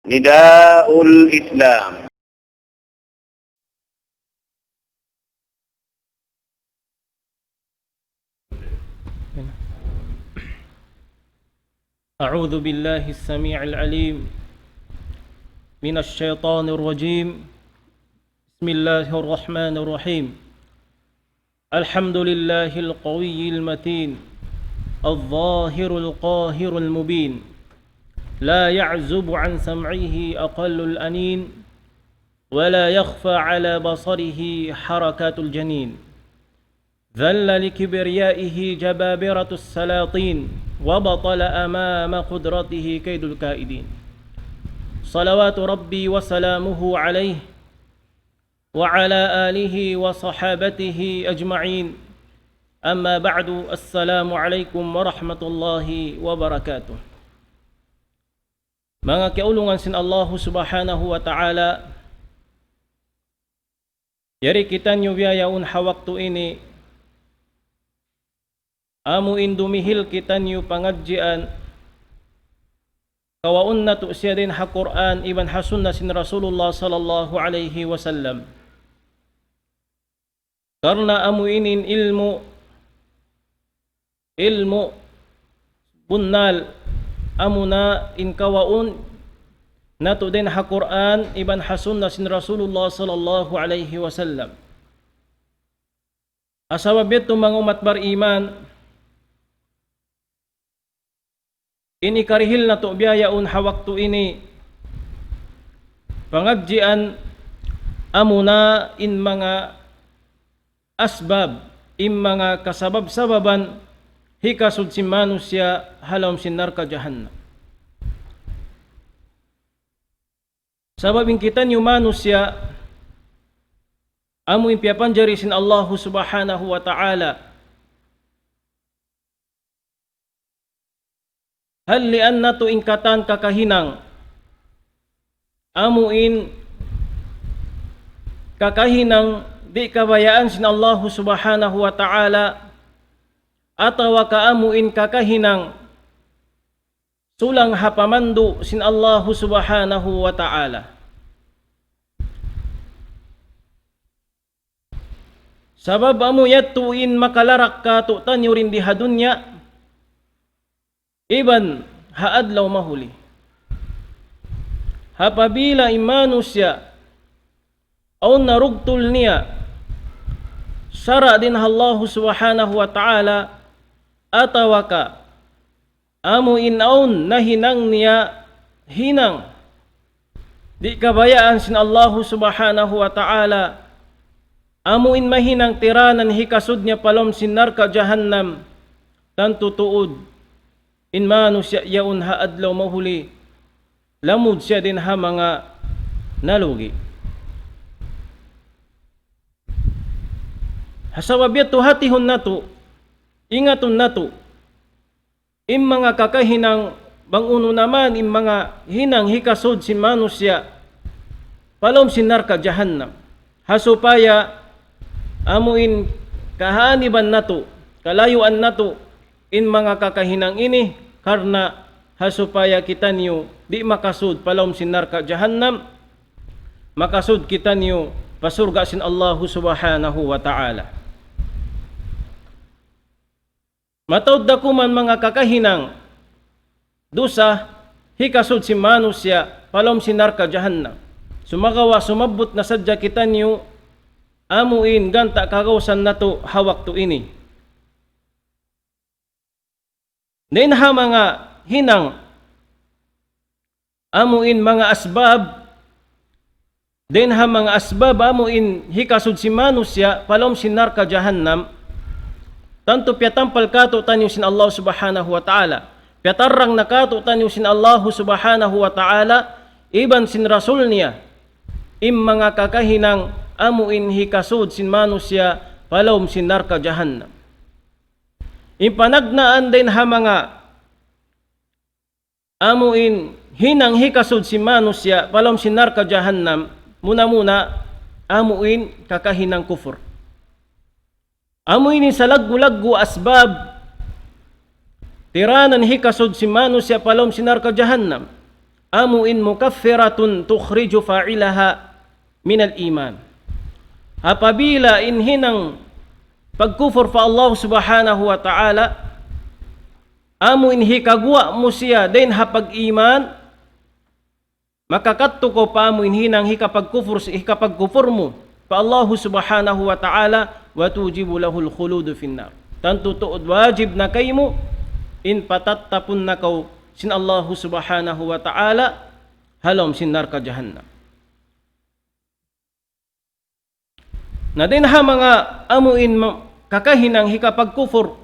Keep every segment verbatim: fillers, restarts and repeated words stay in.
نداء الإسلام. أعوذ بالله السميع العليم من الشيطان الرجيم. بسم الله الرحمن الرحيم. الحمد لله القوي المتين، الظاهر القاهر المبين، لا يعزب عن سمعه أقل الأنين، ولا يخفى على بصره حركات الجنين. ذل لكبريائه جبابرة السلاطين، وبطل أمام قدرته كيد الكائدين. صلوات ربي وسلامه عليه وعلى آله وصحابته أجمعين. أما بعد، السلام عليكم ورحمة الله وبركاته. Manga kiyaulungan sin Allahu Subhanahu wa Ta'ala, yari kitaniyu biya' yaun ha waktu ini, amu in dumihil kitaniyu pangadjian, kawaun natu' siya dayn ha Qur'an iban ha sunna sin Rasulullah sallallahu alayhi wasallam. Karna' amu ini in ilmu', ilmu' bunnal, amuna in kawaun natu' dayn ha Qur'an iban ha sunna sin Rasulullah sallallahu alayhi wasallam. Ha sabab yadtu, manga ummat bariman, in hikarihil natu' biya' yaun ha waktu ini pangadjian, amuna in manga asbab, in manga kasabab-sababan hikasud sin manusiya' ha lawm sin narka' jahannam. Sabab in kitaniyu manusiya', amu in piyapanjari sin Allahu Subhanahu wa Ta'ala. Hallian natu' in katan kakahinang, amu in kakahinang di' kabayaan sin Allahu Subhanahu wa Ta'ala, atawa ka amu in kakahinang sulang ha pamandu' sin Allahu Subhanahu wa Ta'ala. Sabab amu yadtu in makalarak kātu'niyu dayn di ha dunya, iban ha adlaw mahuli. Apabila in manusiya' awn narugtul niya sara' dayn ha Allahu Subhanahu wa Ta'ala, atawa ka amu in awn nahinang niya hinang di' kabayaan sin Allahu Subhanahu wa Ta'ala, amu in mahinang tiranan hikasud niya pa lawm sin narka' jahannam, tantu tuud in manusiya' yaun ha adlaw mahuli, lamud siya dayn ha manga nalugi'. Ha sabab yadtu, hatihun natu', ingatun natu', in manga kakahinang, bang unu na man in manga hinang hikasud sin manusiya' pa lawm sin narka' jahannam. Ha supaya amu in kahaniban natu', kalayuan natu' in manga kakahinang ini, karna' ha supaya kitaniyu di' makasud pa lawm sin narka' jahannam, makasud kitaniyu pa surga' sin Allahu Subhanahu wa Ta'ala. Mataud da kuman manga kakahinang dusa hikasud sin manusiya' pa lawm sin narka' jahannam. Sumagawa' sumabbut na sadja kitaniyu amu in ganta' kagausan natu' ha waktu ini. Dayn ha manga hinang, amu in manga asbab, dayn ha manga asbab amu in hikasud sin manusiya' pa lawm sin narka' jahannam, tantu piyatampal kātu'niyu sin Allah Subhanahu wa Ta'ala. Piyatarrang na kātu'niyu sin Allah Subhanahu wa Ta'ala, iban sin Rasul niya, in manga kakahinang amu in hikasud sin manusiya' pa lawm sin narka' jahannam. In panagnaan dayn ha manga amu in hinang hikasud sin manusiya' pa lawm sin narka' jahannam, muna-muna amu in kakahinang kufur. Amu ini salaggu'-laggu' asbab tiranan hikasud sin manusiya' pa lawm sin narka' jahannam. amu in mukaffiratun tukhriju fa'ilaha minal iman. Apabila in hinang pagkufur pa Allah Subhanahu wa Ta'ala, amu in hikaguwa' mu siya dayn ha pag-iman, makakadtu kaw pa amu in hinang hikapagkufur, hikapagkufur mu pa Allah Subhanahu wa Ta'ala, wa tujibu lahul khuludu finnar. Tantu tuud wajib na kaymu in patattapun na kaw sin Allah Subhanahu wa Ta'ala ha lawm sin narka jahannam. Na dayn ha manga amu in ma-, kakahinang hikapagkufur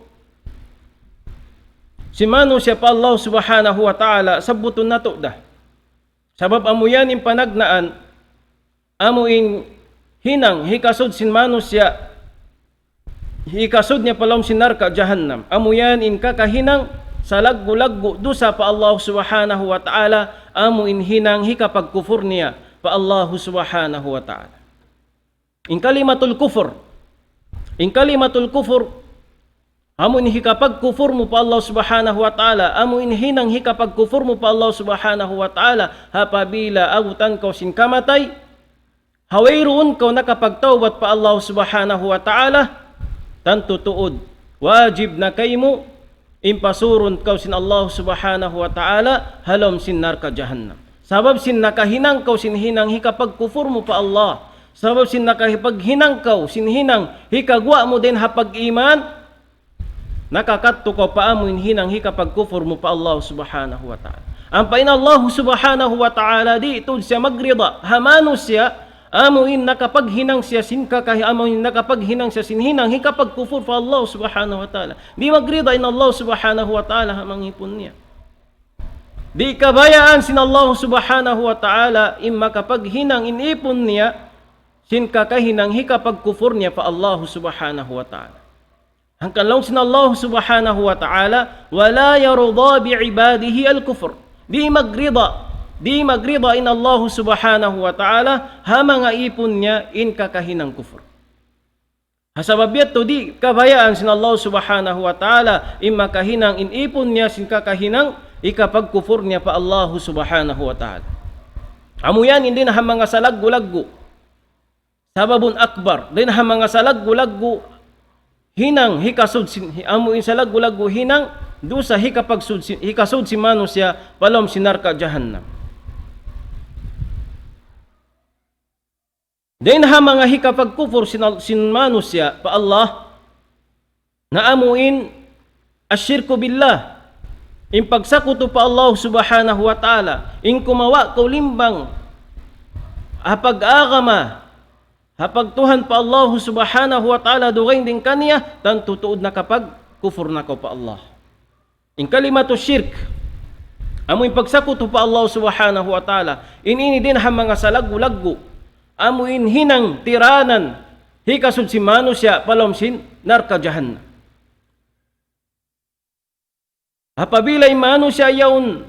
sin manusiya' pa Allah Subhanahu wa Ta'ala, sabbutun natu' da. Sabab amu yan in panagnaan, amu in hinang hikasud sin manusiya', hikasud niya pa lawm sin narka jahannam. Amu yan in kakahinang salaggu'-laggu' dusa pa Allah Subhanahu wa Ta'ala, amu in hinang hikapagkufur niya pa Allah Subhanahu wa Ta'ala. In kalimatul kufur. In kalimatul kufur, amu in hikapagkufur mu pa Allah Subhanahu wa Ta'ala, amu in hinang hikapagkufur mu pa Allah Subhanahu wa Ta'ala, apabila abutan kaw sin kamatay, ha wayruun kaw nakapagtawbat pa Allah Subhanahu wa Ta'ala, tantu tuud, wajib na kaymu in pasurun kaw sin Allah Subhanahu wa Ta'ala ha lawm sin narka jahannam. Sabab sin nakahinang kaw sin hinang hikapagkufur mu pa Allah. Sabab sin nakahipaghinang kaw sin hinang hikaguwa' mu dayn ha pag-iman, nakakadtu kaw pa amu in hinang hikapagkufur mu pa Allah Subhanahu wa Ta'ala. Ampa in Allah Subhanahu wa Ta'ala di' tuud siya magrida ha manusiya', amu in nakapaghinang siya sin kakahi-, amu in nakapaghinang siya sin hinang hikapagkufur pa Allah Subhanahu wa Ta'ala. Di' magrida in Allah Subhanahu wa Ta'ala ha manga ipun niya. Di' kabayaan sin Allah Subhanahu wa Ta'ala in makapaghinang in ipun niya sin kakahinang hikapagkufur niya pa Allah Subhanahu wa Ta'ala. Hangkan laung sin Allah Subhanahu wa Ta'ala, ولا يرضى بعباده الكفر. Di' magrida, di' magrida in Allah Subhanahu wa Ta'ala ha manga ipun niya in kakahinang kufur. Ha sabab yadtu di' kabayaan sin Allah Subhanahu wa Ta'ala in makahinang in ipun niya sin kakahinang hikapagkufur niya pa Allah Subhanahu wa Ta'ala. Amu yan in dayn ha manga salaggu'-laggu'. Sababun akbar. Dayn ha manga salaggu'-laggu' hinang hikasud sin, hi-, amu in salaggu'-laggu' hinang dusa hikapagsud sin, hikasud sin manusiya' pa lawm sin narka jahannam. Dayn ha manga hikapagkufur sin al-, sin manusiya' pa Allah, na amu in الشرك بالله, in pagsakutu pa Allah Subhanahu wa Ta'ala, in kumawa' kaw limbang ha pag-agama, ha pagtuhan pa Allah Subhanahu wa Ta'ala dugaing dayn kaniya, tantu tuud nakapagkufur na kaw pa Allah. In kalimatu shirk, amu in pagsakutu pa Allah Subhanahu wa Ta'ala, in ini dayn ha manga salaggu'-laggu', amu in hinang tiranan hikasud sin manusiya' pa lawm sin narka jahannam. Apabila in manusiya' yaun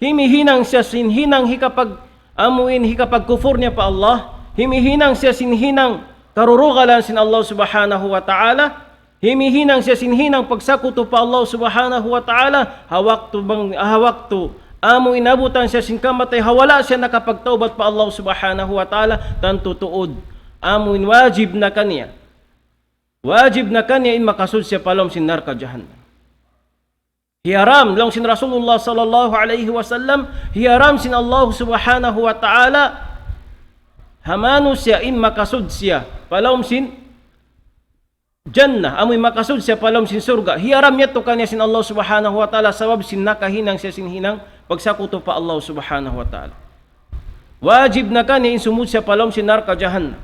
himihinang siya sin hinang hikapag-, amu in hikapagkufur niya pa Allah, himihinang siya sin hinang karurugalan sin Allah Subhanahu wa Ta'ala, himihinang siya sin hinang pagsakutu pa Allah Subhanahu wa Ta'ala, ha waktu bang, ha waktu amu in abutan siya sin kamatay, ha wala' siya nakapagtawbat pa Allah Subhanahu wa Ta'ala, tantu tuud amu in wajib na kaniya. Wajib na kaniya in makasud siya pa lawm sin narka jahannam. Hiyaram, laung sin Rasulullah sallallahu alayhi wasallam, hiyaram sin Allah Subhanahu wa Ta'ala ha manusiya' in makasud siya pa lawm sin jannah, amu in makasud siya pa lawm sin surga'. Hiyaram yadtu kaniya sin Allah Subhanahu wa Ta'ala sabab sin nakahinang siya sin hinang pagsakutu pa Allah Subhanahu wa Ta'ala. Wajib na kaniya in sumud siya pa lawm sin narka jahannam.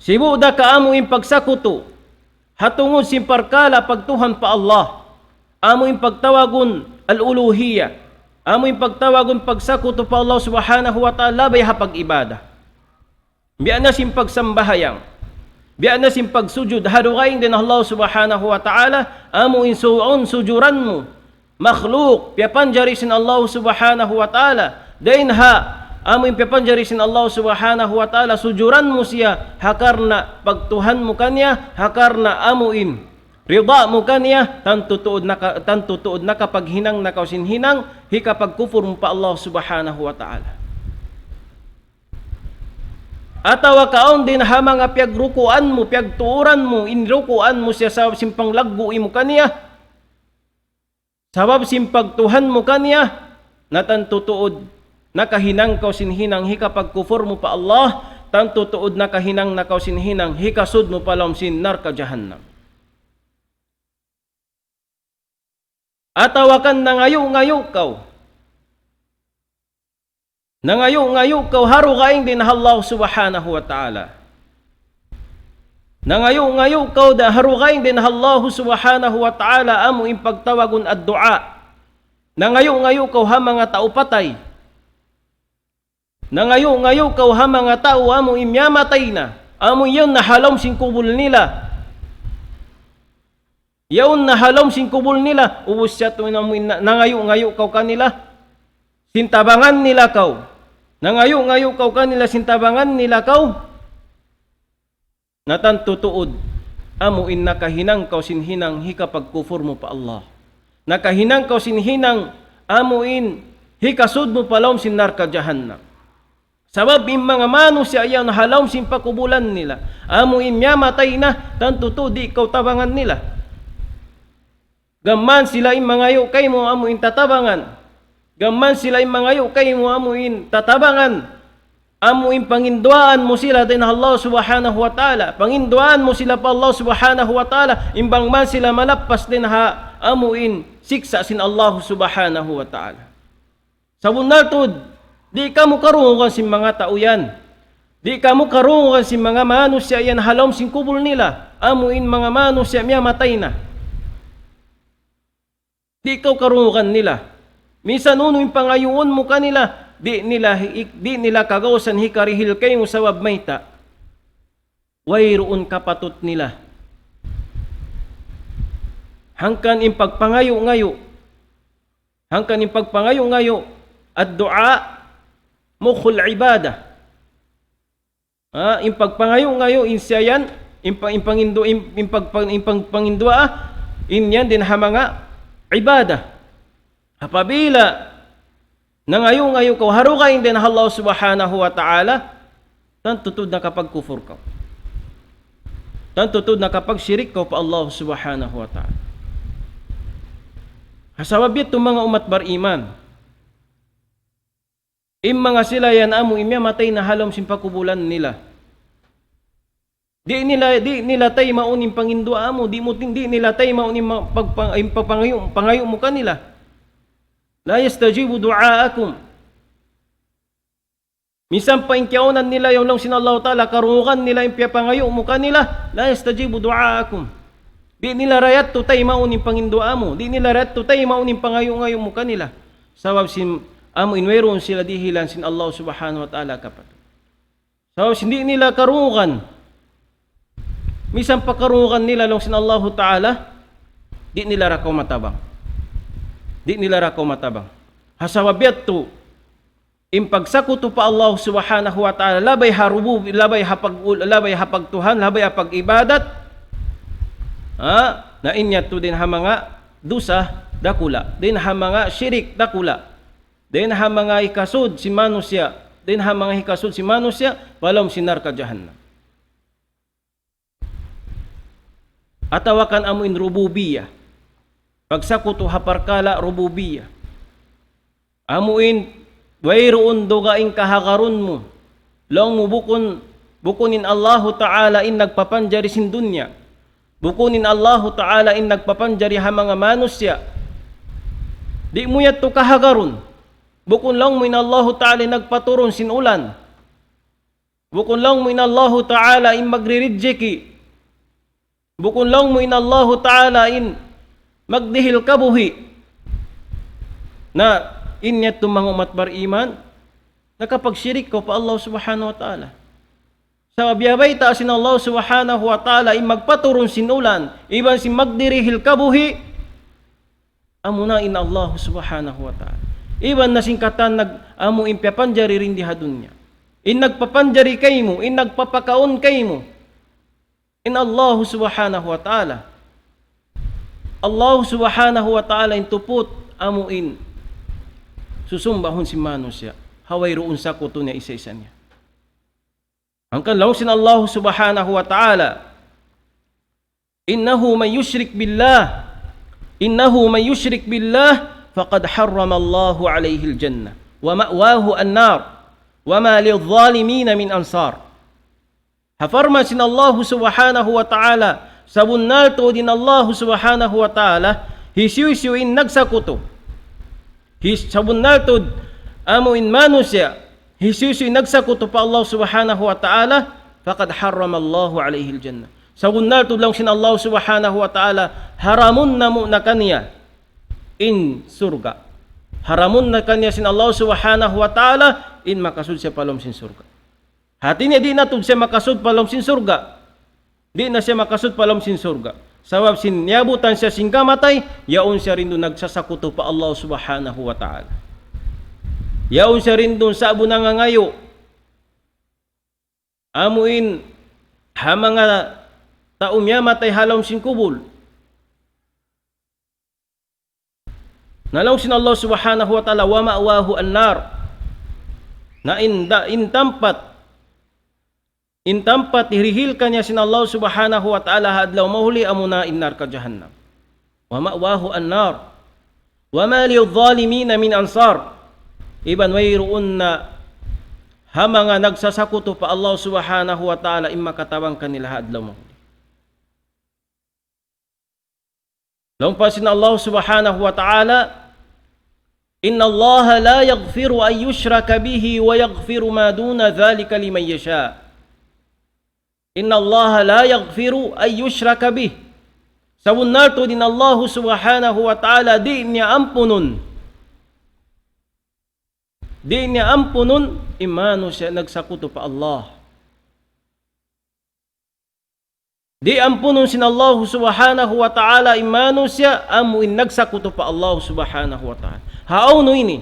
Sibu' da ka amu in pagsakutu ha tungud sin parkala' pagtuhan pa Allah, amu in pagtawagun al-uluhiyya, amu in pagtawagun pagsakutu pa Allah Subhanahu wa Ta'ala, labay ha pag-ibadah. Biya' na sin pagsambahayang, biya' na sin pagsujud, ha dugaing dayn Allah Subhanahu wa Ta'ala, amu in suun sujuran mu makhluk, piyapanjari sin Allah Subhanahu wa Ta'ala. Dayn ha amu in piyapanjari sin Allah Subhanahu wa Ta'ala, sujuran mu siya ha karna' pagtuhan mu kaniya, ha karna' amu in rida mu kaniya, tantu tuud naka-, tantu tuud nakapaghinang na kaw sin hinang hikapagkufur mu pa Allah Subhanahu wa Ta'ala. Atawa ka awn dayn ha manga piyagrukuan mu, piyagtuuran mu, in rukuan mu siya sabab sin panglaggu' mu kaniya, sabab sin pagtuhan mu kaniya, na tantu tuud nakahinang kaw sin hinang hikapagkufur mu pa Allah, tantu tuud nakahinang na kaw sin hinang hikasud mu pa lawm sin narka' jahannam. Atawa kan nangayu'-ngayu' kaw. Nangayu'-ngayu' kaw ha dugaing dayn ha Allah Subhanahu wa Ta'ala. Nangayu'-ngayu' kaw da ha dugaing dayn ha Allah Subhanahu wa Ta'ala amu in pagtawagun ad-du'a. Nangayu'-ngayu' kaw ha manga tau patay. Nangayu'-ngayu' kaw ha manga tau amu in miyamatay na. Amu yaun na ha lawm sin kubul nila. Yaun na ha lawm sin kubul nila. Ubus siya tuud amu in na-, nangayu'-ngayu' kaw kanila sin tabangan nila kaw. Nangayu'-ngayu' kaw kanila sin tabangan nila kaw. Na tantu tuud, amu in nakahinang kaw sin hinang hikapagkufur mu pa Allah. Nakahinang kaw sin hinang amu in hikasud mu pa lawm sin narka' jahannam. Sabab in manga manusiya' yan ha lawm sin pakubulan nila, amu in miyamatay na, tantu tuud di' kaw tabangan nila. Gam mayan sila in mangayu' kaymu amu in tatabangan. Gam mayan sila in mangayu' kaymu amu in tatabangan. Amu in panginduwaan mu sila dayn ha Allah Subhanahu wa Ta'ala. Panginduwaan mu sila pa Allah Subhanahu wa Ta'ala. In bang mayan sila malappas dayn ha amu in siksa' sin Allah Subhanahu wa Ta'ala. Sabunnal tuud, di' kamu karungugan sin manga tau yan. Di' kamu karungugan sin manga manusiya' yan ha lawm sin kubul nila. Amu in manga manusiya' miyamatay na. Di' kaw karungugan nila. Minsan unu in pangayuun mu kanila, di' nila hi-, di' nila kagausan hikarihil kaymu sabab mayta'. Wayruun kapatut nila. Hangkan in pagpangayu'-ngayu'. Hangkan in pagpangayu'-ngayu', ad-du'a mukhul ibadah. Ha, in pagpangayu'-ngayu', in siya yan, in pa-, in pangindu-, in, in pagpang-, in pang-, panginduwaa, in yan dayn ha manga ibadah. Apabila nangayu'-ngayu' kaw ha dugaing dayn ha Allah Subhanahu wa Ta'ala, tantu tuud nakapagkufur kaw. Tantu tuud nakapagshirik kaw pa Allah Subhanahu wa Ta'ala. Ha sabab yadtu manga ummat bariman, in manga sila yan amu in miyamatay na ha lawm sin pakubulan nila. Di' nila, di' nila taymaun in panginduwaa mu, di' mu tin-, di' nila taymaun in ma-, pagpang-, in pagpangayu', pangayu' mu kanila. لا يستجيب دعاءكم. Minsan pa in kiyaunan nila yan laung sin Allahu Ta'ala, karungugan nila in piyapangayu' mu kanila, لا يستجيب دعاءكم. Di' nila da yadtu taymaun in panginduwaa mu, di' nila da yadtu taymaun in pangayu'-ngayu' mu kanila. Sabab sin amu in wayruun sila dihilan sin Allah Subhanahu wa Ta'ala kapatut. Sabab sin di' nila karungugan. Misan pa karungugan nila laung sin Allahu Ta'ala, di' nila da kaw matabang. Di' nila da kaw matabang. Ha sabab yadtu, in pagsakutu pa Allah Subhanahu wa Ta'ala, labay ha rubu-, labay ha pag-, labay ha pagtuhan, labay ha pag-ibadat. Ha? Na in yadtu dayn ha manga dusa dakula', dayn ha manga shirik dakula'. Dayn ha manga hikasud sin manusiya', dayn ha manga hikasud sin manusiya', pa lawm sin narka' jahannam. Atawa kan amu in rububiyyah. Pagsakutu ha parkala' rububiyyah. Amu in, wayruun dugaing kahagarun mu. Laung mu bukun, bukun in Allahu Ta'ala in nagpapanjari sin dunya. Bukun in Allahu Ta'ala in nagpapanjari ha manga manusiya'. Di' mu yadtu kahagarun. Bukun laung mu in Allahu Ta'ala in nagpaturun sin ulan. Bukun laung mu in Allahu Ta'ala in magririjiki. Bukun laung mu in Allahu Ta'ala in magdihil kabuhi'. Na in yadtu manga ummat bariman, nakapagshirik kaw pa Allah Subhanahu wa Ta'ala. Sabab biyabayta' sin Allah Subhanahu wa Ta'ala in magpaturun sin ulan, iban sin magdirihil kabuhi', amuna in Allah Subhanahu wa Ta'ala. Iban na sin katan nag-, amu in piyapanjari dayn di ha dunya. In nagpapanjari kaymu, in nagpapakaun kaymu, in Allah Subhanahu wa Ta'ala. Allah Subhanahu wa Ta'ala in tuput amu in susumbahun sin manusiya'. Ha wayruun sakutu niya isa-isa niya. Hangkan laung sin Allah Subhanahu wa Ta'ala, إنه من يشرك بالله، إنه من يشرك بالله فقد حرم الله عليه الجنة ومأواه النار وما للظالمين من أنصار. Ha parman sin Allah Subhanahu wa Ta'ala, sabunnal tuud in Allah Subhanahu wa Ta'ala, hisiyu-siyu in nagsakutu. His-, sabunnal tuud amu in manusiya', hisiyu-siyu in nagsakutu pa Allah Subhanahu wa Ta'ala, فقد حرم الله عليه الجنة. Sabunnal tuud laung sin Allah Subhanahu wa Ta'ala, haramun namu' na kaniya in surga'. Haramun na kaniya sin Allah Subhanahu wa Ta'ala in makasud siya pa lawm sin surga'. Hati niya di' na tuud siya makasud pa lawm sin surga'. Di' na siya makasud pa lawm sin surga'. Sabab sin niyabutan siya sin kamatay, yaun siya duun nagsasakutu pa Allah Subhanahu wa Ta'ala. Yaun siya duun sa'bu nangangayu'. Amu in ha manga tau miyamatay ha lawm sin kubul. Na laung sin Allah Subhanahu wa Ta'ala, ومأواه النار. Na in da-, in tampat, in tampat hirihil kaniya sin Allah Subhanahu wa Ta'ala ha adlaw mahuli amuna in narka' jahannam. ومأواه النار وما للظالمين من أنصار. Iban wayruun na ha manga nagsasakutu pa Allah Subhanahu wa Ta'ala in makatabang kanila ha adlaw mahuli. Laung pa sin Allah Subhanahu wa Ta'ala, إن الله لا يغفر أن يشرك به ويغفر ما دون ذلك لمن يشاء. إن الله لا يغفر أن يشرك به. Sabunnal tuud in Allah Subhanahu wa Ta'ala di' niya ampunun. Di' niya ampunun in manusiya' nagsakutu pa Allah. Di' ampunun sin Allah Subhanahu wa Ta'ala in manusiya' amu in nagsakutu pa Allah Subhanahu wa Ta'ala. Hawnu ini?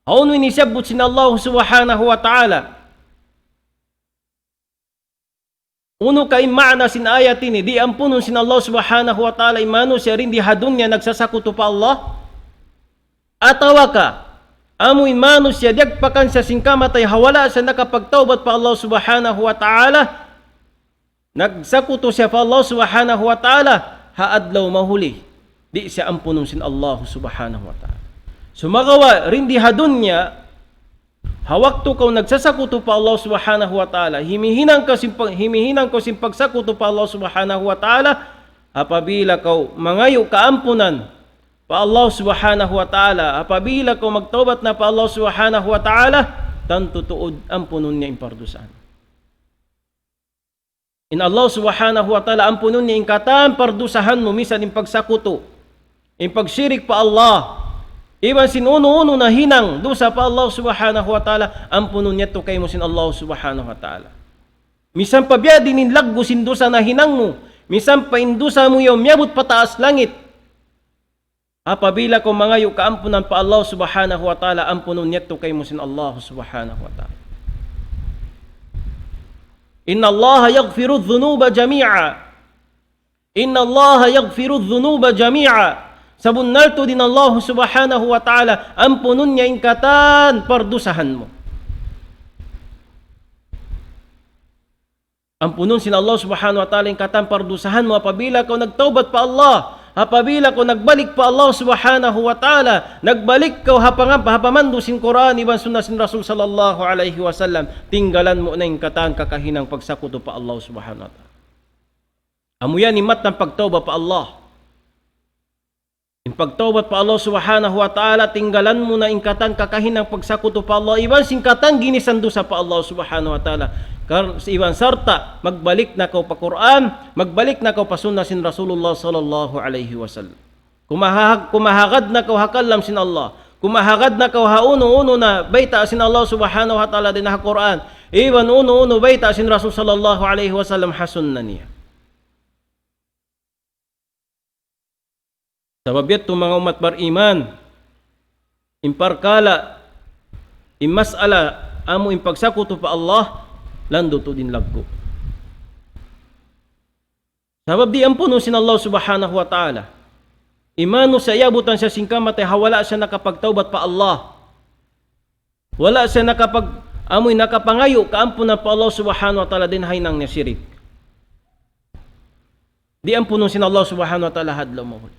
Hawnu ini siyabbut sin Allah Subhanahu wa Ta'ala? Unu ka in maana sin ayat ini? Di' ampunun sin Allah Subhanahu wa Ta'ala in manusiya' dayn di ha dunya nagsasakutu pa Allah? Atawa ka, amu in manusiya' diyagpakan siya sin kamatay ha wala' siya nakapagtawbat pa Allah Subhanahu wa Ta'ala, nagsakutu siya pa Allah Subhanahu wa Ta'ala, ha adlaw mahuli, di' siya ampunun sin Allah Subhanahu wa Ta'ala. Sumagawa', dayn di ha dunya, ha waktu kaw nagsasakutu pa Allah Subhanahu wa Ta'ala, himihinang kaw sin pag-, himihinang kaw sin pagsakutu pa Allah Subhanahu wa Ta'ala, apabila kaw mangayu' kaampunan pa Allah Subhanahu wa Ta'ala, apabila kaw magtawbat na pa Allah Subhanahu wa Ta'ala, tantu tuud ampunun niya in pardusahan. In Allah Subhanahu wa Ta'ala ampunun niya in katan pardusahan mu, misan in pagsakutu, in pagshirik pa Allah, iban sin unu-unu na hinang dusa pa Allah Subhanahu wa Ta'ala, ampunun niya tuud kaymu sin Allah Subhanahu wa Ta'ala. Misan pa biya' diin in laggu' sin dusa na hinang mu, misan pa in dusa mu yaun miyabut pa taas langit. Apabila kaw mangayu' kaampunan pa Allah Subhanahu wa Ta'ala, ampunun niya tuud kaymu sin Allah Subhanahu wa Ta'ala. إن الله يغفر الذنوب جميعا. إن الله يغفر الذنوب جميعا. Sabunnal tuud in Allah Subhanahu wa Ta'ala, ampunun niya in katan pardusahan mu. Ampunun sin Allah Subhanahu wa Ta'ala in katan pardusahan mu apabila kaw nagtawbat pa Allah, apabila kaw nagbalik pa Allah Subhanahu wa Ta'ala, nagbalik kaw ha pangam-, ha pamandu' sin Qur'an iban sunnah sin Rasul sallallahu alayhi wasallam, tinggalan mu na in katan kakahinang pagsakutu pa Allah Subhanahu wa Ta'ala. Amu yan in mattan pagtawbat pa Allah. In pagtawbat pa Allah Subhanahu wa Ta'ala, tinggalan mu na in katan kakahinang pagsakutu pa Allah, iban sin katan ginisan dusa pa Allah Subhanahu wa Ta'ala. Kar-, iban sarta', magbalik na kaw pa Qur'an, magbalik na kaw pa sunnah sin Rasulullah sallallahu alayhi wasallam. Kumahag-, kumahagad na kaw ha kalam sin Allah. Kumahagad na kaw ha unu-unu na bayta' sin Allah Subhanahu wa Ta'ala dayn ha Qur'an. Iban unu-unu bayta' sin Rasul sallallahu alayhi wasallam ha sunnah niya. Sabab yadtu manga ummat bariman, in parkala', in mas'ala amu in pagsakutu pa Allah, landu' tuud in laggu'. Sabab di' ampunun sin Allah Subhanahu wa Ta'ala. Di' manusiya' iyabutan siya sin kamatay ha wala' siya nakapagtawbat pa Allah. Wala' siya nakapag-, amuin nakapangayu' kaampunan pa Allah Subhanahu wa Ta'ala dayn ha hinang niya sirik. Di' ampunun sin Allah Subhanahu wa Ta'ala ha adlaw mahuli.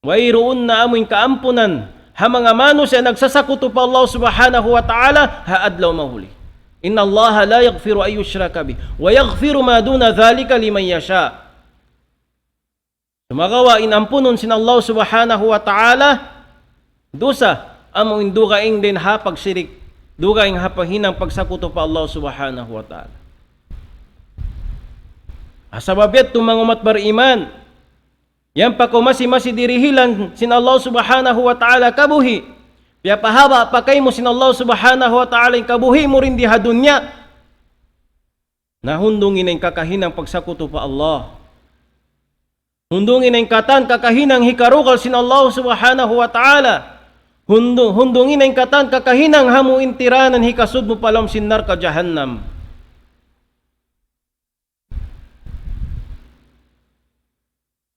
Wayruun na amuin kaampunan ha manga manusiya' nagsasakutu pa Allah Subhanahu wa Ta'ala ha adlaw mahuli. إن الله لا يغفر أن يشرك به ويغفر ما دون ذلك لمن يشاء. Sumagawa' in ampunun sin Allah Subhanahu wa Ta'ala dusa amuin dugaing dayn ha pagsirik, dugaing ha paghinang pagsakutu pa Allah Subhanahu wa Ta'ala. Ha sabab yadtu manga ummat bariman, yan pa kaw masi-masi dirihilan sin Allah Subhanahu wa Ta'ala kabuhi'. Piyapahaba' pa kaymu sin Allah Subhanahu wa Ta'ala in kabuhi' mu dayn di ha dunya. Na hundungi na in kakahinang pagsakutu pa Allah. Hundungi na in katan kakahinang hikarugal sin Allah Subhanahu wa Ta'ala. Hundu-, hundungi na in katan kakahinang amuin tiranan hikasud mu pa lawm sin narka' jahannam.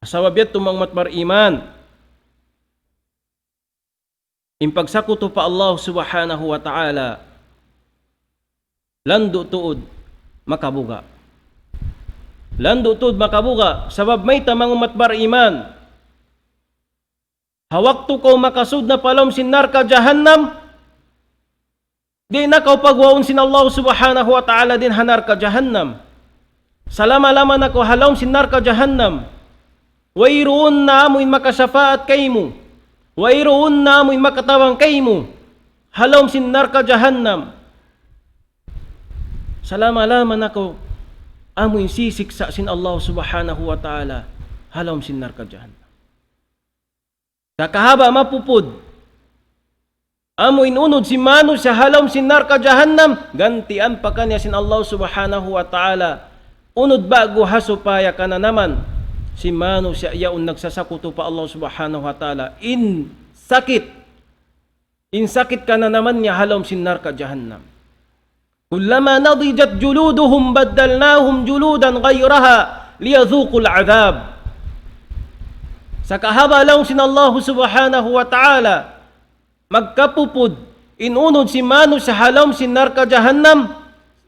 Sabab yadtu manga ummat bariman, in pagsakutu pa Allah Subhanahu wa Ta'ala, landu' tuud makabuga'. Landu' tuud makabuga', sabab mayta' manga ummat bariman. Ha waktu kaw makasud na pa lawm sin narka' jahannam, di' na kaw paguwaun sin Allah Subhanahu wa Ta'ala dayn ha narka' jahannam. Salama-lama na kaw ha lawm sin narka' jahannam. Wayruun na amuin makasapaat kaymu. Wayruun na amuin makatabang kaymu ha lawm sin narka' jahannam. Salama-lama na kaw amuin sisiksa' sin Allah Subhanahu wa Ta'ala ha lawm sin narka' jahannam. Sa' kahaba' mapupud amuin unud sin manusiya' ha lawm sin narka' jahannam, gantian pa kaniya sin Allah Subhanahu wa Ta'ala unud ba'gu ha supaya kananaman sin manusiya' yaun nagsasakutu pa Allah Subhanahu wa Ta'ala in sakit, in sakit kananaman niya ha lawm sin narka' jahannam. كلما نضجت جلودهم بدلناهم جلودا غيرها ليذوقوا العذاب. Sa' kahaba' laung sin Allah Subhanahu wa Ta'ala, magkapupud in unud sin manusiya' ha lawm sin narka' jahannam,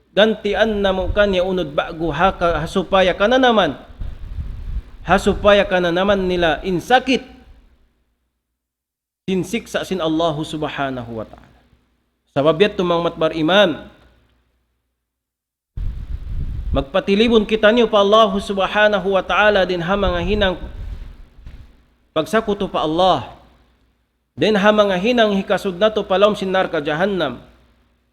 gantian namu' kaniya unud ba'gu ha ka-, ha supaya kananaman, ha supaya kananaman nila in sakit sin siksa' sin Allahu Subhanahu wa Ta'ala. Sabab yadtu manga ummat bariman, magpatilibun kitaniyu pa Allahu Subhanahu wa Ta'ala dayn ha manga hinang pagsakutu pa Allah, dayn ha manga hinang hikasud natu' pa lawm sin narka' jahannam.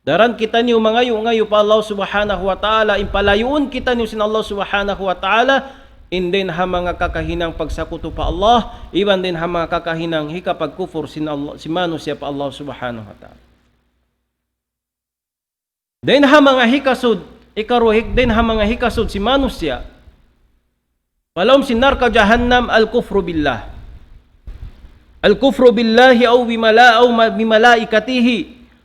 Daran kitaniyu mangayu'-ngayu' pa Allah Subhanahu wa Ta'ala, in palayuun kitaniyu sin Allah Subhanahu wa Ta'ala, in dayn ha manga kakahinang pagsakutu pa Allah, iban dayn ha manga kakahinang hikapagkupur sin Allah, sin manusiya' pa Allah Subhanahu wa Ta'ala. Dayn ha manga hikasud, ikaruwa hik-, dayn ha manga hikasud sin manusiya' pa lawm sin narka' jahannam, الكفر بالله. الكفر بالله أو بملا-، أو م-، بملائكته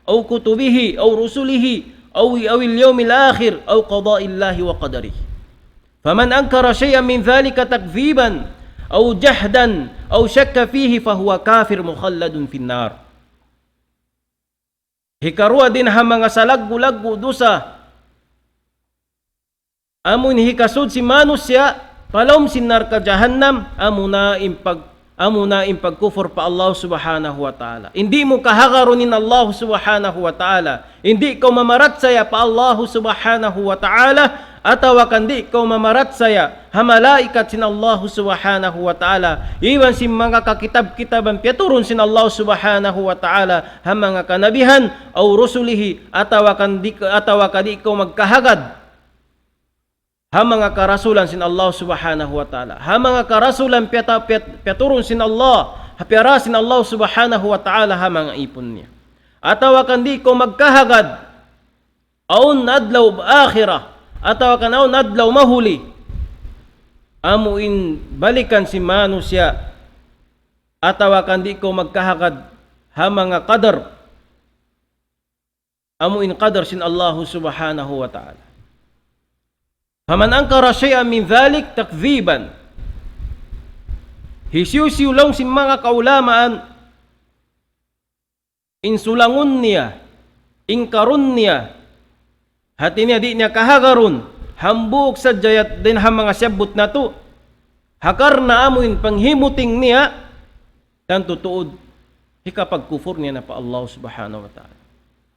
أو كتبه أو رسله أو، أو اليوم الآخر أو قضاء الله وقدره. فمن أنكر شيئا من ذلك تكذيبا أو جحدا أو شك فيه فهو كافر مخلد في النار. Hikaruwa dayn ha manga salaggu'-laggu' dusa amun hikasud sin manusiya' pa lawm sin narka' jahannam, amuna in pag-, amuna in pagkupur pa Allah Subhanahu wa Ta'ala. Di' mu kahagarun in Allah Subhanahu wa Ta'ala. Di' kaw mamarachaya pa Allah Subhanahu wa Ta'ala, atawa kan di' kaw mamarachaya ha malaikat sin Allah Subhanahu wa Ta'ala, iban sin manga kakitab-kitaban piyaturun sin Allah Subhanahu wa Ta'ala, ha manga kanabihan, أو رسله, atawa kan di', atawa ka di' kaw magkahagad ha manga karasulan sin Allah Subhanahu wa Ta'ala, ha manga karasulan piyata-, piyat-, piyaturun sin Allah, ha piyara sin Allah Subhanahu wa Ta'ala ha manga īpun niya. Atawa kan di' kaw magkahagad awn adlaw akhirat, atawa kan awn adlaw mahuli, amu in balikan sin manusiya', atawa kan di' kaw magkahagad ha manga qadar, amu in qadar sin Allahu Subhanahu wa Ta'ala. فمن أنكر شيئا من ذلك تكذيبا. Hisiyu-siyu laung sin manga kaulamaan, in sulangun niya, ingkarun niya, hati niya di' niya kahagarun, hambuuk sadja yadtu dayn ha manga siyabbut natu', ha karna' amuin panghimuting niya, tantu tuud, hikapagkufur niya na pa Allah Subhanahu wa Ta'ala.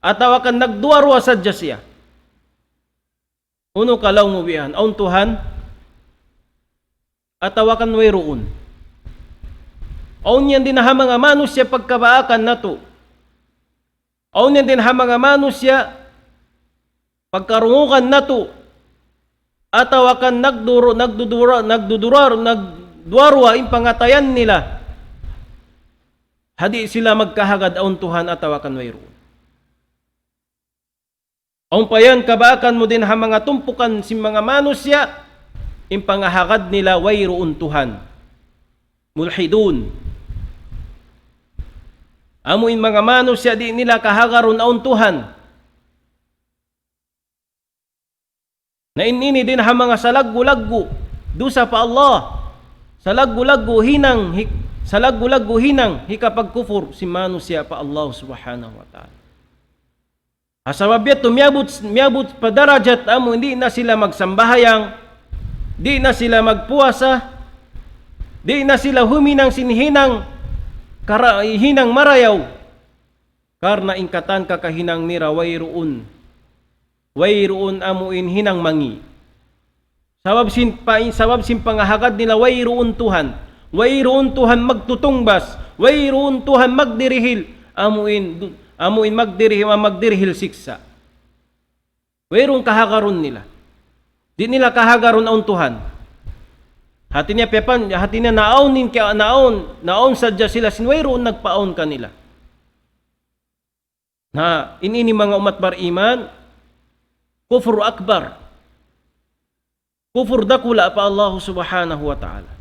Atawa kan nagduwa-ruwa sadja siya. Unu ka laung mu bihan, awn Tuhan, atawa kan wayruun. Awn yan dayn ha manga manusiya' pagkabaakan natu'. Awn yan dayn ha manga manusiya' pagkarungugan natu'. Atawa kan nagduru-, nagdudura-, nagdudura-, nagduwa-ruwa in pangatayan nila. Ha di' sila magkahagad awn Tuhan atawa kan wayruun. Awn pa yan kabaakan mu dayn ha manga tumpukan sin manga manusiya', in pangahagad nila wayruun Tuhan. Mulhidun. Amu in manga manusiya' di' nila kahagarun awn Tuhan. Na in ini dayn ha manga salaggu'-laggu' dusa pa Allah. Salaggu'-laggu' hinang, hik-, salaggu'-laggu' hinang hikapagkufur sin manusiya' pa Allah Subhanahu wa Ta'ala. Ha sabab yadtu miyabut, miyabut pa darajat amu di' na sila magsambahayang, di' na sila magpuasa, di' na sila huminang sin hinang kara-, hinang marayaw. Karna' in katan kakahinang nila wayruun, wayruun amu in hinang mangi'. Sabab sin pa-, sabab sin pangahagad nila wayruun Tuhan. Wayruun Tuhan magtutungbas. Wayruun Tuhan magdirihil. Amu in, amu in magdirihil, magdirihil siksa'. Wayruun kahagarun nila. Di' nila kahagarun awn Tuhan. Hati niya pepan, hati niya naawn in kaya-, naawn, naawn sadja sila sin wayruun nagpaawn kanila. Na, in ini manga ummat bariman, kufru akbar. Kufur dakula' pa Allah Subhanahu wa Ta'ala.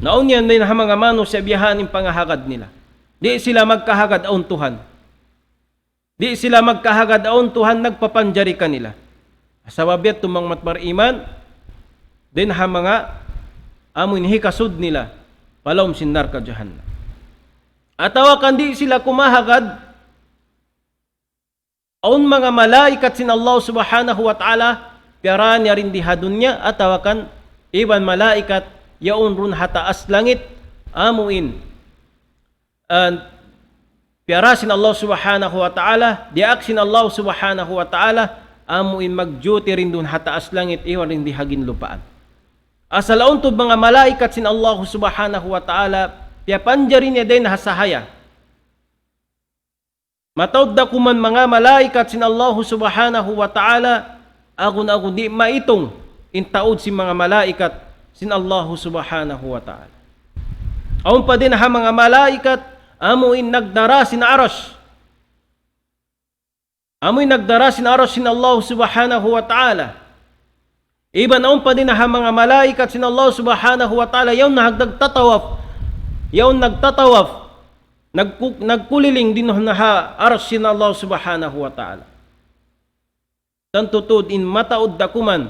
Naawn yan dayn ha manga manusiya' biya' ha yan in pangahagad nila. Di' sila magkahagad awn Tuhan. Di' sila magkahagad awn Tuhan nagpapanjari kanila. Sabab yadtu manga ummat bariman, dayn ha manga amu in hikasud nila pa lawm sin narka' jahannam. Atawa kan di' sila kumahagad awn manga malaikat sin Allah Subhanahu wa Ta'ala, piyara niya dayn di ha dunya, atawa kan iban malaikat yaun duun ha taas langit, amu in, ah, piyara sin Allah Subhanahu wa Ta'ala, diyaak sin Allah Subhanahu wa Ta'ala, amu in magduty dayn duun ha taas langit, iban dayn di ha ginlupaan. Asal awn tuud manga malaikat sin Allah Subhanahu wa Ta'ala, piyapanjari niya dayn ha sahaya. Mataud da kuman manga malaikat sin Allahu Subhanahu wa Ta'ala, agun-agun di' maitung in taud sin manga malaikat sin Allahu Subhanahu wa Ta'ala. Awn pa dayn ha manga malaikat, amu in nagdara sin Arash. Amu in nagdara sin Arash sin Allahu Subhanahu wa Ta'ala. Iban awn pa dayn ha manga malaikat sin Allah Subhanahu wa Ta'ala, yaun na nagtatawaf. Yaun nagtatawaf. Nagku-, nagkuliling dayn ha Arash sin Allah Subhanahu wa Ta'ala. Tantu tuud in mataud da kuman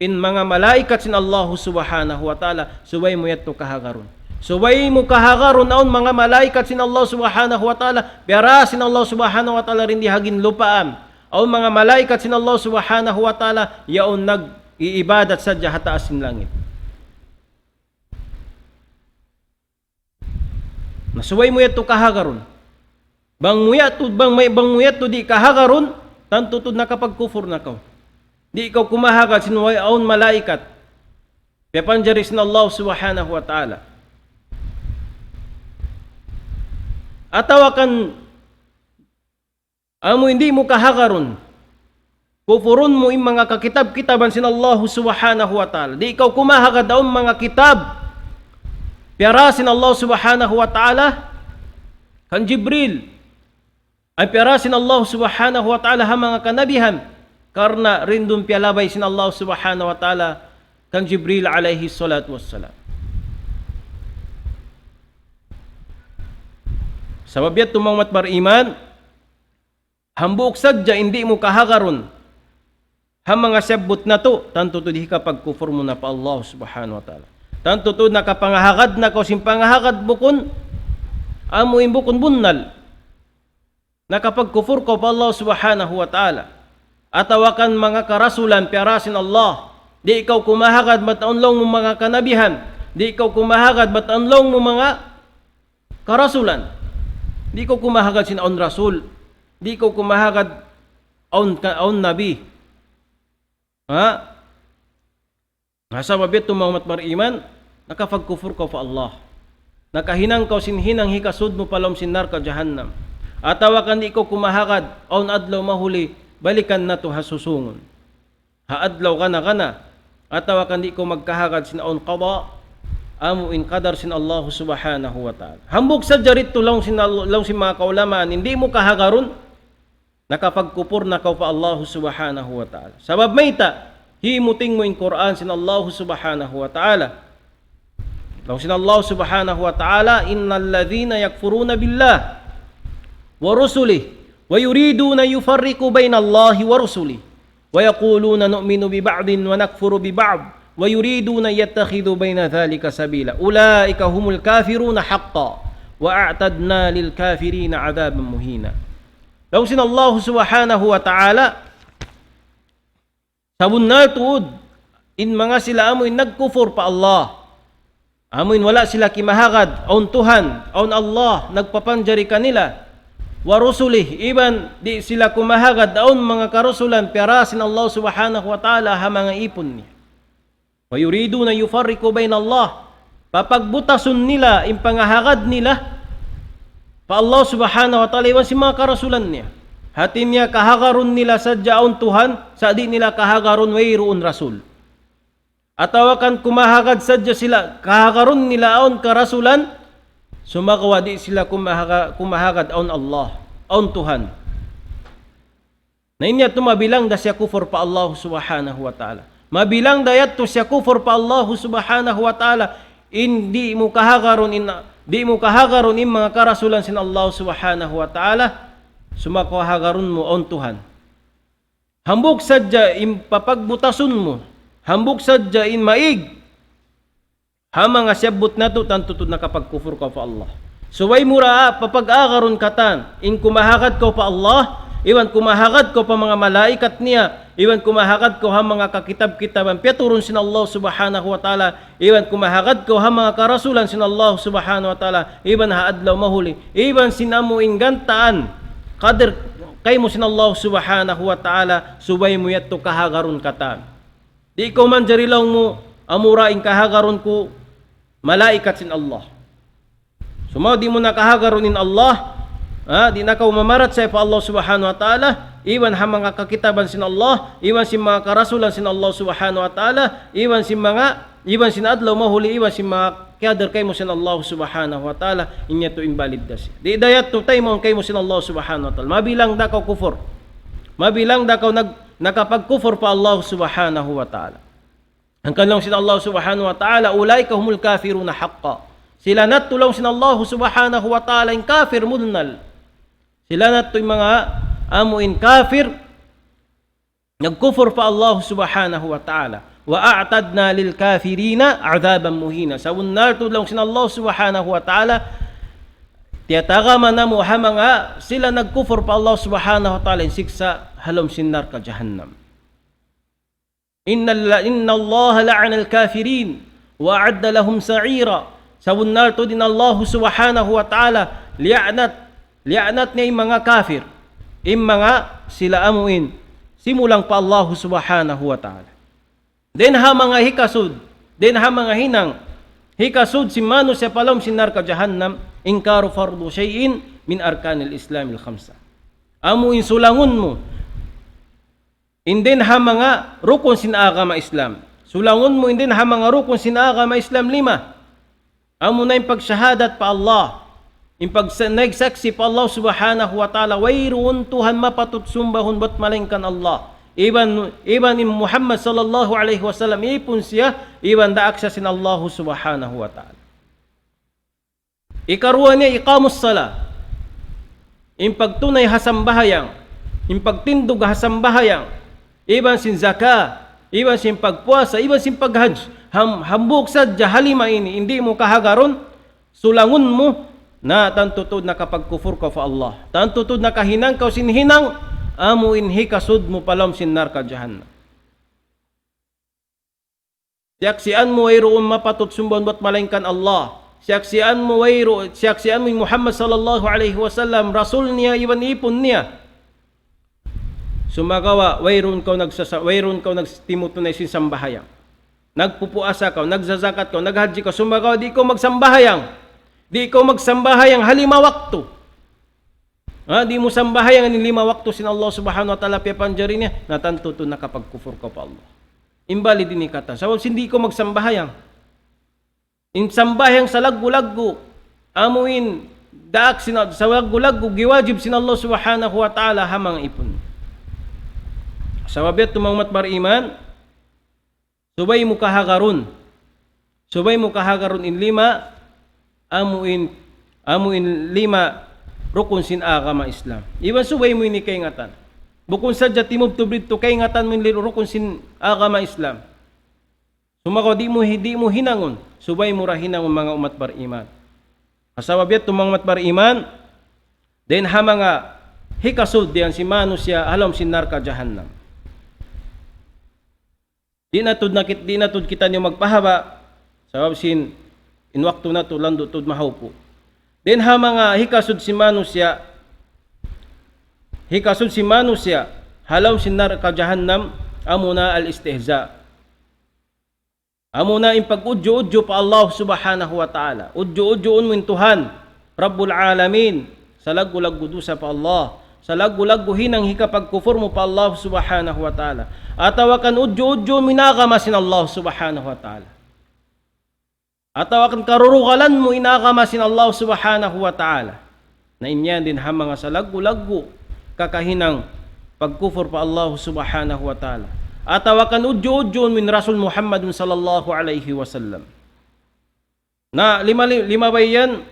in manga malaikat sin Allah Subhanahu wa Ta'ala, subay mu yadtu kahagarun. Subay mu kahagarun awn manga malaikat sin Allah Subhanahu wa Ta'ala, piyara sin Allah Subhanahu wa Ta'ala dayn di ha ginlupaan. Awn manga malaikat sin Allah Subhanahu wa Ta'ala, yaun nag-iibadat sadja ha taas sin langit. Na subay mu yadtu kahagarun. Bang mu yadtu, bang may, bang mu yadtu di' kahagarun, tantu tuud nakapagkufur na kaw. Di' kaw kumahagad sin way awn malaikat. Piyapanjari sin Allah Subhanahu wa Ta'ala. Atawa kan amu in di' mu kahagarun. Kufurun mu in manga kakitab-kitaban sin Allahu Subhanahu wa Ta'ala. Di' kaw kumahagad awn manga kitab piyara sin Allah Subhanahu wa Ta'ala kan Jibril. Ay piyara sin Allah Subhanahu wa Ta'ala ha manga kanabihan. Karna' dayn duun piyalabay sin Allah Subhanahu wa Ta'ala kan Jibril alayhi salatu wassalam. Sabab yadtu manga ummat bariman, hambuuk sadja in di' mu kahagarun ha manga siyabbut natu', tantu tuud hikapagkufur mu na pa Allah Subhanahu wa Ta'ala. Tantu tuud nakapangahagad na kaw sin pangahagad bukun, amu in bukun bunnal. Nakapagkufur kaw pa Allah Subhanahu wa Ta'ala. Atawa kan manga karasulan piyara sin Allah. Di' kaw kumahagad bat awn laung mu manga kanabihan. Di' kaw kumahagad bat awn laung mu manga karasulan. Di' kaw kumahagad sin awn rasul. Di' kaw kumahagad awn ka-, awn nabi. Ha? Na sabab yadtu manga umat bariman, nakapagkufur kaw pa Allah. Nakahinang kaw sin hinang hikasud mu pa lawm sin narka' jahannam. Atawa kan di' kaw kumahagad, awn adlaw mahuli, balikan natu' ha susungun. Ha adlaw kana-kana, atawa kan di' kaw magkahagad sin awn qada, amu in qadar sin Allah Subhanahu wa Ta'ala. Hambuuk sadja didtu laung sin Al-, laung sin manga kaulamaan, di' mu kahagarun, nakapagkupur na kaw pa Allah Subhanahu wa Ta'ala. Sabab mayta', himuting mu in Qur'an sin Allah Subhanahu wa Ta'ala. Laung sin Allah Subhanahu wa Ta'ala, إن الذين يكفرون بالله ورسله ويريدون أن يفرقوا بين الله ورسله ويقولون نؤمن ببعض ونكفر ببعض ويريدون أن يتخذوا بين ذلك سبيلا أولئك هم الكافرون حقا وأعتدنا للكافرين عذابا مهينا. Laung sin Allah Subhanahu wa Ta'ala, sabunnal tuud, in manga sila amu in nagkufur pa Allah. Amu in wala' sila kimahagad, awn Tuhan, awn Allah, nagpapanjari kanila. Wa rusulih, iban di' sila kumahagad, awn manga karasulan, piyara sin Allah Subhanahu wa Ta'ala, ha manga īpun niya. ويريدون أن يفرقوا بين الله. Papagbutasun nila in pangahagad nila pa Allah Subhanahu wa Ta'ala iban sin manga karasulan niya. Hāti niya kahagarun nila sadja awn Tuhan, sa' di' nila kahagarun wayruun rasul. Atawa kan kumahagad sadja sila, kahagarun nila awn karasulan, sumagawa' di' sila kumahaga-, kumahagad awn Allah, awn Tuhan. Na in yadtu mabilang da siya kufur pa Allah Subhanahu wa Ta'ala. Mabilang da yadtu siya kufur pa Allah Subhanahu wa Ta'ala. In di' mu kahagarun in, di' mu kahagarun in manga karasulan sin Allah Subhanahu wa Ta'ala. Sumagawa' hagarun mu awn Tuhan. Hambuuk sadja in papagbutasun mu. Hambuuk sadja in maig. Ha manga siyabbut natu', tantu tuud nakapagkufur kaw pa Allah. Subay mu ra papag-agarun katan, in kumahagad kaw pa Allah, iban kumahagad kaw pa manga malaikat niya, iban kumahagad kaw ha manga kakitab-kitaban piyaturun sin Allah Subhanahu wa Ta'ala, iban kumahagad kaw ha manga karasulan sin Allah Subhanahu wa Ta'ala, iban ha adlaw mahuli, iban sin amu in gantaan, qadar kaymu sin Allah Subhanahu wa Ta'ala, subay mu yadtu kahagarun katan. Di' kaw manjari laung mu, amura in kahagarun ku malaikat sin Allah. Sumagawa' di' mu na kahagarun in Allah, ha, di' na kaw mamarachaya pa Allah Subhanahu wa Ta'ala, iban ha manga kakitaban sin Allah, iban sin manga karasulan sin Allah Subhanahu wa Ta'ala, iban sin manga, iban sin adlaw mahuli, iban sin manga kiyadar kaymu sin Allah Subhanahu wa Ta'ala, in yadtu invalid da siya. Di' da yadtu taymaun kaymu sin Allah Subhanahu wa Ta'ala. Mabilang da kaw kufur. Mabilang da kaw nag-, nakapagkufur pa Allah Subhanahu wa Ta'ala. Hangkan laung sin Allah Subhanahu wa Ta'ala, أولئك هم الكافرون حقا. Sila na tuud laung sin Allah Subhanahu wa Ta'ala in kafir bunnal. Sila na tuud in manga amu in kafir, nagkufur pa Allah Subhanahu wa Ta'ala. وأعتدنا للكافرين عذابا مهينا. Sabunnal tuud laung sin Allah Subhanahu wa Ta'ala, tiyatagama namu' ha manga sila nagkufur pa Allah Subhanahu wa Ta'ala in siksa' ha lawm sin narka' jahannam. إن ال-، إن الله لعن الكافرين وأعد لهم سعيرا. Sabunnal tuud in Allah Subhanahu wa Ta'ala, liyaanat, liyaanat niya in manga kafir, in manga sila amu in simulang pa Allah Subhanahu wa Ta'ala. Dayn ha manga hikasud, dayn ha manga hinang hikasud sin manusiya' pa lawm sin narka' jahannam, إنكار فرض شيء من أركان الإسلام الخمسة. Amu in sulangun mu in dayn ha manga rukun sin agama Islam. Sulangun mu in dayn ha manga rukun sin agama Islam lima. Amuna in pagsahadat pa Allah. In pagsa-, nagsaksi' pa Allah Subhanahu wa Ta'ala, wayruun Tuhan mapatut sumbahun bat malaingkan Allah. Iban, iban in Muhammad sallallahu alayhi wasallam, īpun siya, iban daak siya sin Allah Subhanahu wa Ta'ala. Ikaruwa niya, إقام الصلاة. In pagtunay ha sambahayang, in pagtindug ha sambahayang, iban sin zaka, iban sin pagpuasa, iban sin paghajj. Ham-, hambuuk sadja ha lima ini, in di' mu kahagarun, sulangun mu, na tantu tuud nakapagkufur kaw pa Allah. Tantu tuud nakahinang kaw sin hinang, amu in hikasud mu pa lawm sin narka' jahannam. Siyaksian mu wayruun mapatut sumbahan buat malaingkan Allah. Siyaksian mu wayru-, siyaksian mu in Muhammad sallallahu alayhi wasallam, Rasul niya, iban ipun niya. Sumagawa', wayruun kaw nagsasa-, wayruun kaw nagtimutunay sin sambahayang. Nagpupuasa kaw, nagzazakat kaw, naghajji kaw, sumagawa' di' kaw magsambahayang. Di' kaw magsambahayang ha lima waktu. Ha, di' mu sambahayang in lima waktu sin Allah Subhanahu wa Ta'ala piyapanjari niya, na tantu tuud nakapagkufur kaw pa Allah. Invalid ini katan. Sabab sin di' kaw magsambahayang. In sambahayang salaggu'-laggu', amu in daak sin, salaggu'-laggu', giwajib sin Allah Subhanahu wa Ta'ala ha manga ipun. Sabab yadtu manga ummat bariman, subay mu kahagarun. Subay mu kahagarun in lima, amu in, amu in lima rukun sin agama Islam. Iban subay mu ini kaingatan. Bukun sadja timubtub didtu kaingatan mu in li-, rukun sin agama Islam. Sumagawa' di' mu hi-, di' mu hinangun, subay mu ra hinangun manga ummat bariman. Sabab yadtu manga ummat bariman, dayn ha manga hikasud diyan sin manusiya' ha lawm sin narka' jahannam. Di' na tuud nakit-, di' na tuud kitaniyu magpahaba', sabab sin in waktu natu' landu' tuud mahawpu'. Dayn ha manga hikasud sin manusiya', hikasud sin manusiya' ha lawm sin narka' jahannam, amuna al-istihza'. Amuna in pag-udju'-udju' pa Allah Subhanahu wa Ta'ala. Udju'-udjuun mu in Tuhan, Rabbul Alamin. Salaggu'-laggu' dusa pa Allah. Salaggu'-laggu' hinang hikapagkufur mu pa Allah Subhanahu wa Ta'ala. Atawa kan udju'-udjuun mu in agama sin Allah Subhanahu wa Ta'ala. Atawa kan karurugalan mu in agama sin Allah Subhanahu wa Ta'ala. Na in yan dayn ha manga salaggu'-laggu' kakahinang pagkufur pa Allah Subhanahu wa Ta'ala. Atawa kan udju'-udjuun mu in Rasul Muhammadun sallallahu alayhi wasallam. Na lima, li-, lima bay yan,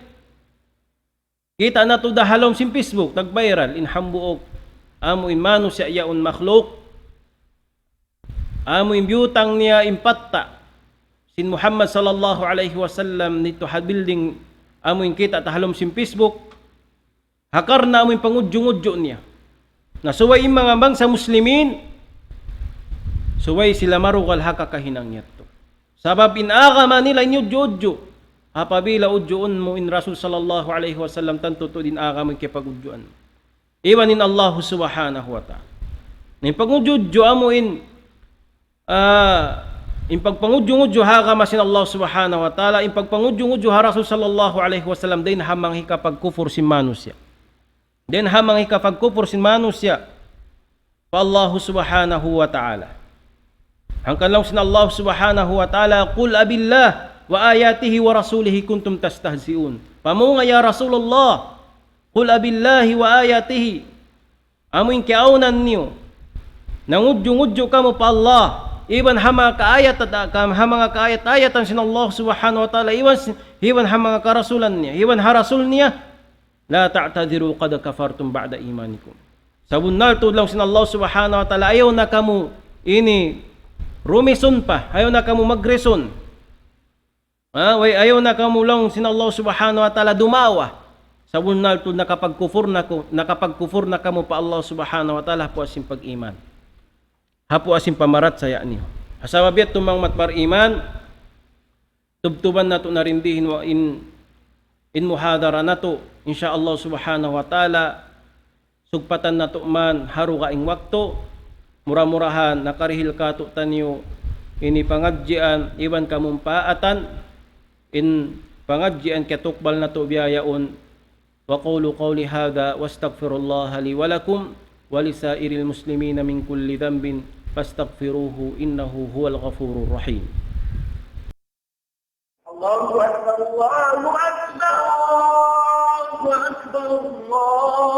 kita' natu' da ha lawm sin Facebook, nag-viral, in hambuuk, amu in manusiya' yaun makhluk, amu in biyutang niya in patta' sin Muhammad sallallahu alayhi wasallam didtu ha building, amu in kita' ta ha lawm sin Facebook, ha karna' amu in pangudju'-ngudju' niya. Na subay in manga bangsa Muslimin, subay sila marugal ha kakahinang yadtu. Sabab in agama nila in udju'-udju'. Apabila udjuun mu in Rasul sallallahu alayhi wasallam, tantu tuud in agama in kiyapag-udjuan. Iban in Allah Subhanahu wa Ta'ala. In pangudju'-udju' amu in, ah, in pagpangudju'-ngudju' ha agama sin Allah Subhanahu wa Ta'ala, in pagpangudju'-ngudju' ha Rasul sallallahu alayhi wasallam, dayn ha manga hikapagkufur sin manusiya'. Dayn ha manga hikapagkufur sin manusiya' pa Allah Subhanahu wa Ta'ala. Hangkan laung sin Allah Subhanahu wa Ta'ala, قل أبالله وآياته ورسوله كنتم تستهزئون. Pamung, ya Rasulullah, قل أبالله وآياته. Amu in kiyaawnan niyu, nangudju'-ngudju' kamu pa Allah, iban ha manga kaayat-, ha manga kaayat-ayatan sin Allah Subhanahu wa Ta'ala, iban, iban ha manga karasulan niya, iban ha rasul niya, لا تعتذروا قد كفرتم بعد إيمانكم. Sabunnal tuud laung sin Allah Subhanahu wa Ta'ala, ayaw na kamu ini rumisun pa, ayaw na kamu magrisun. Ha, way, ayaw na kamu laung sin Allah Subhanahu wa Ta'ala dumawa. Sabunnal tuud nakapagkufur na ku-, nakapagkufur na kamu pa Allah Subhanahu wa Ta'ala, ha puas sin pag-iman. Ha puas sin pamarachaya niyu. Sabab yadtu manga ummat bariman, tubtuban natu' na rin dihin wa in, in muhadara natu', insya Allah Subhanahu wa Ta'ala, sugpatan natu' man ha dugaing waktu, mura-murahan nakarihil kātu'niyu ini pangadjian iban kamumpaatan, in pangadjian kiyatukbal natu' biya' yaun. وأقول قولي هذا وأستغفر الله لي ولكم ولسائر المسلمين من كل ذنب فاستغفروه إنه هو الغفور الرحيم. الله أكبر، الله أكبر، الله أكبر، الله